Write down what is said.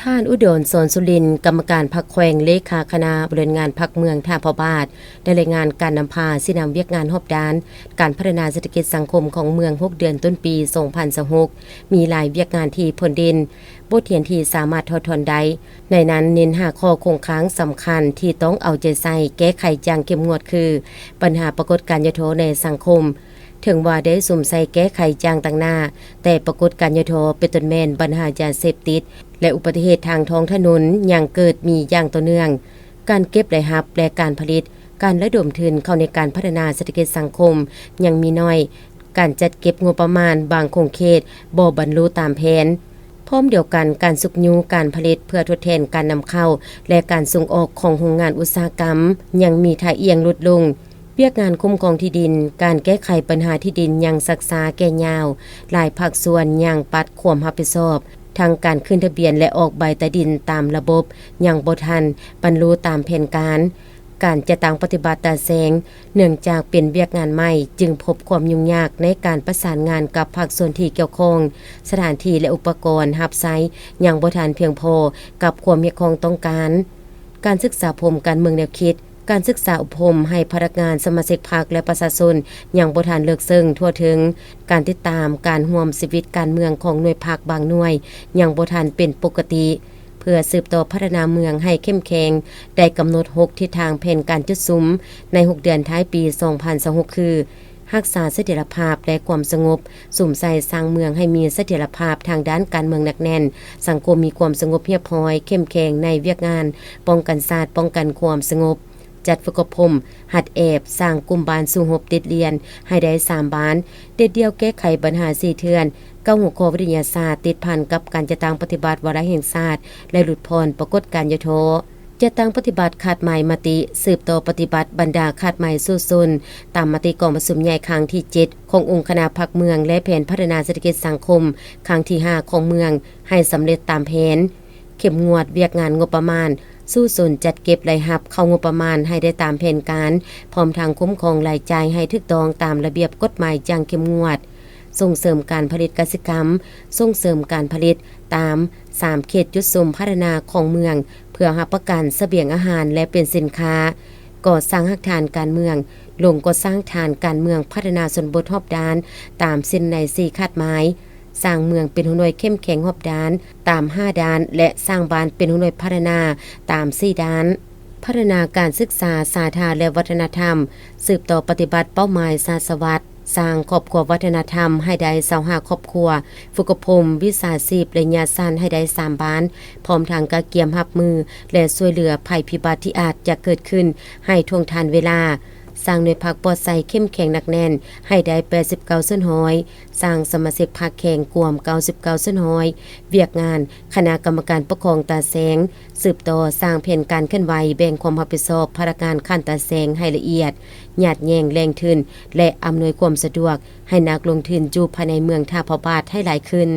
ທ່ານ ອຸດອນ ສອນສຸລິນ ກຳມະການພັກແຂວງ ເລຂາຄະນະບໍລິຫານງານພັກເມືອງທ່າພະບາດ ໄດ້ລາຍງານການນຳພາຊີ້ນຳວຽກງານຮອບດ້ານການພັດທະນາເສດຖະກິດສັງຄົມຂອງເມືອງ ຫົກເດືອນຕົ້ນປີ ສອງພັນຊາວຫົກ ມີຫຼາຍວຽກງານທີ່ພົ້ນເດັ່ນ, ບົດຮຽນທີ່ສາມາດຖອດຖອນໄດ້. ໃນນັ້ນເນັ້ນຫ້າຂໍ້ຄົງຄ້າງສຳຄັນທີ່ຕ້ອງເອົາໃຈໃສ່ແກ້ໄຂຢ່າງເຂັ້ມງວດຄື ບັນຫາປາກົດການຫຍໍ້ທໍ້ໃນສັງຄົມ. ເຖິງວ່າໄດ້ສຸມໃສ່ແກ້ໄຂຢ່າງຕັ້ງໜ້າ, ແຕ່ປາກົດການຫຍໍ້ທໍ້ເປັນຕົ້ນແມ່ນບັນຫາຢາເສບຕິດ ແລະ ອຸບັດຕິເຫດທາງທ້ອງຖະໜົນຍັງເກີດມີຢ່າງຕໍ່ເນື່ອງ. ການເກັບລາຍຮັບ ແລະ ການຜະລິດ, ການລະດົມທຶນເຂົ້າໃນການພັດທະນາເສດຖະກິດສັງຄົມຍັງມີໜ້ອຍ, ການຈັດເກັບງົບປະມານບາງຂົງເຂດບໍ່ບັນລຸຕາມແຜນ. ພ້ອມດຽວກັນ, ການຊຸກຍູ້ການຜະລິດເພື່ອທົດແທນການນຳເຂົ້າ ແລະ ການສົ່ງອອກຂອງໂຮງງານອຸດສາຫະກຳຍັງມີທ່າອ່ຽງຫຼຸດລົງ. ວຽກງານຄຸ້ມຄອງທີ່ດິນ, ການແກ້ໄຂບັນຫາທີ່ດິນຍັງຊັກຊ້າແກ່ຍາວ, ຫຼາຍພາກສ່ວນຍັງປັດຄວາມຮັບຜິດຊອບ ທັງການຂຶ້ນທະບຽນ ແລະ ອອກໃບຕາດິນຕາມລະບົບຍັງບໍ່ທັນບັນລຸຕາມແຜນການ. ການຈັດຕັ້ງປະຕິບັດຕາແສງ, ເນື່ອງຈາກເປັນວຽກງານໃໝ່, ຈຶ່ງພົບຄວາມຫຍຸ້ງຍາກໃນການປະສານງານກັບພາກສ່ວນທີ່ກ່ຽວຂ້ອງ, ສະຖານທີ່ ແລະ ອຸປະກອນຮັບໃຊ້ຍັງບໍ່ທັນພຽງພໍກັບຄວາມຮຽກຮ້ອງຕ້ອງການ. ການສຶກສາອົບຮົມການເມືອງແນວຄິດ, ການສຶກສາອົບຮົມໃຫ້ພະນັກງານ, ສະມາຊິກພັກ ແລະ ປະຊາຊົນຍັງບໍ່ທັນເລິກເຊິ່ງທົ່ວເຖິງ. ການຕິດຕາມການຮ່ວມຊີວິດການເມືອງຂອງໜ່ວຍພັກບາງໜ່ວຍຍັງບໍ່ທັນເປັນປົກກະຕິ. ເພື່ອສືບຕໍ່ພັດທະນາເມືອງໃຫ້ເຂັ້ມແຂງ, ໄດ້ກຳນົດຫົກທິດທາງແຜນການຈຸດສຸມໃນຫົກເດືອນທ້າຍປີສອງພັນຊາວຫົກ ຄື ຮັກສາສະຖຽນລະພາບ ແລະ ຄວາມສະຫງົບ, ສຸມໃສ່ສ້າງເມືອງໃຫ້ມີສະຖຽນລະພາບທາງດ້ານການເມືອງໜັກແໜ້ນ, ສັງຄົມມີຄວາມສະຫງົບຮຽບຮ້ອຍ, ເຂັ້ມແຂງໃນວຽກງານປ້ອງກັນຊາດ, ປ້ອງກັນຄວາມສະຫງົບ, ຈັດຝຶກອົບຮົມ, ຫັດແອບ, ສ້າງກຸ່ມບ້ານສູ້ຮົບຕິດລຽນໃຫ້ໄດ້ສາມບ້ານ, ເດັດດ່ຽວແກ້ໄຂບັນຫາສີ່ເທື່ອນ, ເກົ້າຫົວຂໍ້ວິທະຍາສາດຕິດພັນກັບການຈັດຕັ້ງປະຕິບັດວາລະແຫ່ງຊາດ ແລະ ຫຼຸດຜ່ອນປາກົດການຫຍໍ້ທໍ້. ຈັດຕັ້ງປະຕິບັດຄາດໝາຍມະຕິ, ສືບຕໍ່ປະຕິບັດບັນດາຄາດໝາຍສູ້ຊົນ ຕາມມະຕິກອງປະຊຸມໃຫຍ່ຄັ້ງທີເຈັດ ຂອງອົງຄະນະພັກເມືອງ ແລະ ແຜນພັດທະນາເສດຖະກິດສັງຄົມຄັ້ງທີຫ້າຂອງເມືອງ ໃຫ້ສຳເລັດຕາມແຜນ. ເຂັ້ມງວດວຽກງານງົບປະມານ, ສູ້ຊົນຈັດເກັບລາຍຮັບເຂົ້າງົບປະມານໃຫ້ໄດ້ຕາມແຜນການ, ພ້ອມທັງຄຸ້ມຄອງລາຍຈ່າຍໃຫ້ຖືກຕ້ອງຕາມລະບຽບກົດໝາຍຢ່າງເຂັ້ມງວດ. ສົ່ງເສີມການຜະລິດກະສິກຳ, ສົ່ງເສີມການຜະລິດຕາມສາມເຂດຈຸດສຸມພັດທະນາຂອງເມືອງ ເພື່ອຮັບປະກັນສະບຽງອາຫານ ແລະ ເປັນສິນຄ້າ. ກໍ່ສ້າງຮາກຖານການເມືອງ, ລົງກໍ່ສ້າງຖານການເມືອງພັດທະນາຊົນບົດຮອບດ້ານ ຕາມເສັ້ນໃນສີ່ຄາດໝາຍ. ສ້າງເມືອງເປັນຫົວໜ່ວຍເຂັ້ມແຂງຮອບດ້ານຕາມຫ້າດ້ານ ແລະ ສ້າງບ້ານເປັນຫົວໜ່ວຍພັດທະນາຕາມສີ່ດ້ານ. ພັດທະນາການສຶກສາສາທາ ແລະ ວັດທະນະທຳ, ສືບຕໍ່ປະຕິບັດເປົ້າໝາຍສາດສະຫວັດ, ສ້າງຄອບຄົວວັດທະນະທຳໃຫ້ໄດ້ຊາວຫ້າຄອບຄົວ, ຝຶກອົບຮົມວິຊາຊີບໄລຍະສັ້ນໃຫ້ໄດ້ສາມບ້ານ, ພ້ອມທັງກະກຽມຮັບມື ແລະ ຊ່ວຍເຫຼືອໄພພິບັດທີ່ອາດຈະເກີດຂຶ້ນໃຫ້ທ່ວງທັນເວລາ. ສ້າງໜ່ວຍພັກປອດໄຊເຂັ້ມແຂງໜັກແໜ້ນໃຫ້ໄດ້ແປດສິບເກົ້າສ່ວນຮ້ອຍ, ສ້າງສະມາຊິກພັກແຂງກວມເກົ້າສິບເກົ້າສ່ວນຮ້ອຍ. ວຽກງານຄະນະກຳມະການປົກຄອງຕາແສງ, ສືບຕໍ່ສ້າງແຜນການເຄື່ອນໄຫວ, ແບ່ງຄວາມຮັບຜິດຊອບພະນັກງານຂັ້ນຕາແສງໃຫ້ລະອຽດ, ຍາດແຍ່ງແຫຼ່ງທຶນ ແລະ ອຳນວຍຄວາມສະດວກໃຫ້ນັກລົງທຶນຢູ່ພາຍໃນເມືອງທ່າພະບາດໃຫ້ຫຼາຍຂຶ້ນ.